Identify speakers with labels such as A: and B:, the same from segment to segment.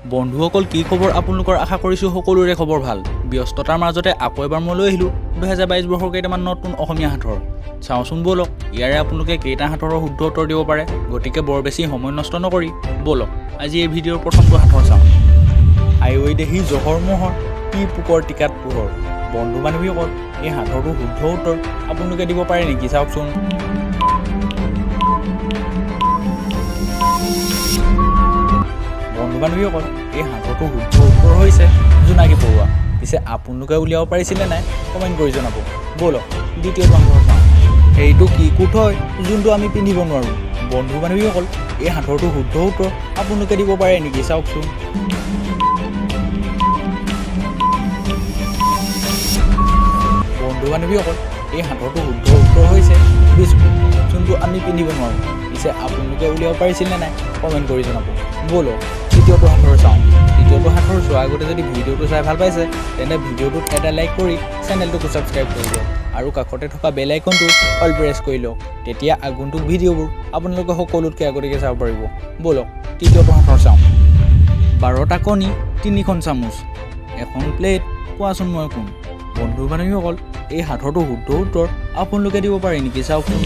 A: বন্ধুসকল, কি খবৰ আপোনালোকৰ? আশা কৰিছোঁ সকলোৰে খবৰ ভাল। ব্যস্ততাৰ মাজতে আকৌ এবাৰ মই লৈ আহিলোঁ 2022 বৰ্ষৰ কেইটামান নতুন অসমীয়া সাঁথৰ। চাওঁচোন ব'লক, ইয়াৰে আপোনালোকে কেইটা সাঁথৰৰ শুদ্ধ উত্তৰ দিব পাৰে। গতিকে বৰ বেছি সময় নষ্ট নকৰি ব'লক, আজি এই ভিডিঅ'ৰ প্ৰথমটো সাঁথৰ চাওঁ। আইঐ দেহি জহৰ মোহৰ, কি পোকৰ টিকাত পোহৰ। বন্ধু বান্ধৱীসকল, এই সাঁথৰটোৰ শুদ্ধ উত্তৰ আপোনালোকে দিব পাৰে নেকি চাওকচোন। বন্ধু বান্ধৱীসকল, এই সাঁথৰটোৰ শুদ্ধ উত্তৰ হৈছে জোনাকী পৰুৱা। পিছে আপোনালোকে উলিয়াব পাৰিছিলে নাই, কমেণ্ট কৰি জনাব। ব'লক, দ্বিতীয়টো সাঁথৰ চাওঁ। সেইটো কি কোট হয় যোনটো আমি পিন্ধিব নোৱাৰোঁ? বন্ধু বান্ধৱীসকল, এই সাঁথৰটোৰ শুদ্ধ উত্তৰ আপোনালোকে দিব পাৰে নেকি চাওকচোন। বন্ধু বান্ধৱীসকল, এই সাঁথৰটোৰ শুদ্ধ উত্তৰ হৈছে বিস্কুট, যোনটো আমি পিন্ধিব নোৱাৰোঁ। পিছে আপোনালোকে উলিয়াব পাৰিছিলে নাই, কমেণ্ট কৰি জনাব। ব'লক, তৃতীয়টো সাঁথৰ চাওঁ। তৃতীয়টো সাঁথৰ চোৱাৰ আগতে যদি ভিডিঅ'টো চাই ভাল পাইছে, তেন্তে ভিডিঅ'টোত এটা লাইক কৰি চেনেলটোকো ছাবস্ক্ৰাইব কৰি দিয়ক আৰু কাষতে থকা বেল আইকনটো অল প্ৰেছ কৰি লওক। তেতিয়া আগন্তুক ভিডিঅ'বোৰ আপোনালোকে সকলোতকৈ আগতীয়াকৈ চাব পাৰিব। ব'লক, তৃতীয়টো সাঁথৰ চাওঁ। 12টা কণী, তিনিখন চামুচ, এখন প্লেট, কোৱাচোন মই কোন? বন্ধু বান্ধৱীসকল, এই সাঁথৰটোৰ শুদ্ধ উত্তৰ আপোনালোকে দিব পাৰে নেকি চাওকচোন।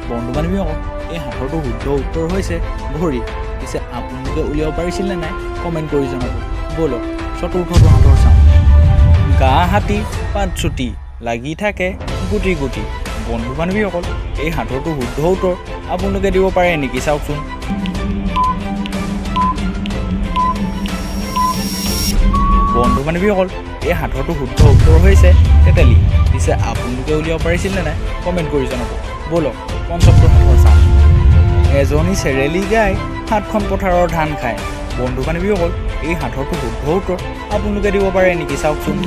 A: বন্ধু বান্ধৱীসকল, এই সাঁথৰটোৰ শুদ্ধ উত্তৰ হৈছে ঘড়ী। পিছে আপোনালোকে উলিয়াব পাৰিছিলে নাই, কমেণ্ট কৰি জনাব। ব'লক, চতুৰ্থটো সাঁথৰ চাওঁ। গা হাতী পাত চুটি, লাগি থাকে গুটি গুটি। বন্ধু বান্ধৱীসকল, এই সাঁথৰটোৰ শুদ্ধ উত্তৰ আপোনালোকে দিব পাৰে নেকি চাওকচোন। বন্ধু বান্ধৱীসকল, এই সাঁথৰটোৰ শুদ্ধ উত্তৰ হৈছে তেতেলী। পিছে আপোনালোকে উলিয়াব পাৰিছিলে নাই, কমেণ্ট কৰি জনাব। ব'লক, পঞ্চমটো সাঁথৰ চাওঁ। এজনী চেৰেলী গাই সাতখন পথাৰৰ ধান খায়। বন্ধু বান্ধৱীসকল, এই সাঁথৰটোৰ শুদ্ধ উত্তৰ আপোনালোকে দিব পাৰে নেকি চাওকচোন।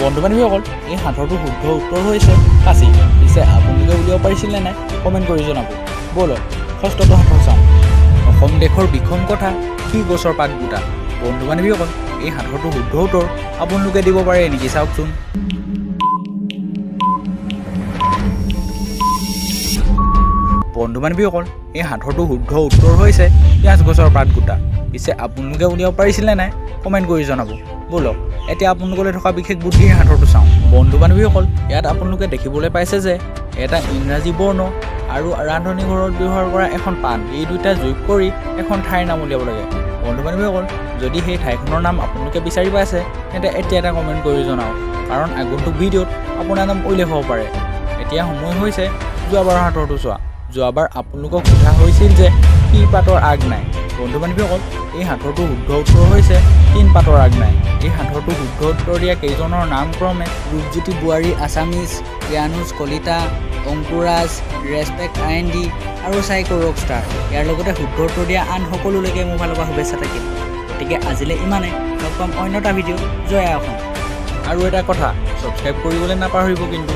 A: বন্ধু বান্ধৱীসকল, এই সাঁথৰটোৰ শুদ্ধ উত্তৰ হৈছে কাচি। পিছে আপোনালোকে উলিয়াব পাৰিছিলে নাই, কমেণ্ট কৰি জনাব। ব'লক, ষষ্ঠটো সাঁথৰ চাওঁ। অসম দেশৰ বিষম কথা, কি গছৰ পাত গোটা? বন্ধু বান্ধৱীসকল, এই সাঁথৰটোৰ শুদ্ধ উত্তৰ আপোনালোকে দিব পাৰে নেকি চাওকচোন। বন্ধু বান্ধৱীসকল, এই সাঁথৰটোৰ শুদ্ধ উত্তৰ হৈছে পিঁয়াজ গছৰ পাত গোটা। পিছে আপোনালোকে উলিয়াব পাৰিছিলে নাই, কমেণ্ট কৰি জনাব। ব'লক, এতিয়া আপোনালোকলৈ থকা বিশেষ বুদ্ধিৰ সাঁথৰটো চাওঁ। বন্ধু বান্ধৱীসকল, ইয়াত আপোনালোকে দেখিবলৈ পাইছে যে এটা ইংৰাজী বৰ্ণ আৰু ৰান্ধনী ঘৰত ব্যৱহাৰ কৰা এখন পাণ, এই দুটা যোগ কৰি এখন ঠাইৰ নাম উলিয়াব লাগে। বন্ধু বান্ধৱীসকল, যদি সেই ঠাইখনৰ নাম আপোনালোকে বিচাৰি পাইছে, তেন্তে এতিয়া এটা কমেণ্ট কৰি জনাওক, কাৰণ আগন্তুক ভিডিঅ'ত আপোনাৰ নাম উল্লেখ হ'ব পাৰে। এতিয়া সময় হৈছে যোৱাবাৰৰ সাঁথৰটো চোৱা। যোৱাবাৰ আপোনালোকক সোধা হৈছিল যে কি পাতৰ আগ নাই। বন্ধু বান্ধৱীসকল, এই সাঁথৰটোৰ শুদ্ধ উত্তৰ হৈছে তিন পাতৰ আগ নাই। এই সাঁথৰটোৰ শুদ্ধ উত্তৰ দিয়া কেইজনৰ নাম ক্ৰমে
B: ৰূপজ্যোতি বোৱাৰী আছামিজ, জ্ঞানুজ কলিতা, অংকুৰাজ, ৰেচপেক্ট আই.এন.ডি আৰু চাইকো ৰকষ্টাৰ। ইয়াৰ লগতে শুদ্ধ উত্তৰ দিয়া আন সকলোলৈকে মোৰ ফালৰ পৰা শুভেচ্ছা থাকিল। গতিকে আজিলৈ ইমানে, লগ পাম অন্য এটা ভিডিঅ'। জয় আই অসম।
A: আৰু এটা কথা, ছাবস্ক্ৰাইব কৰিবলৈ নাপাহৰিব কিন্তু।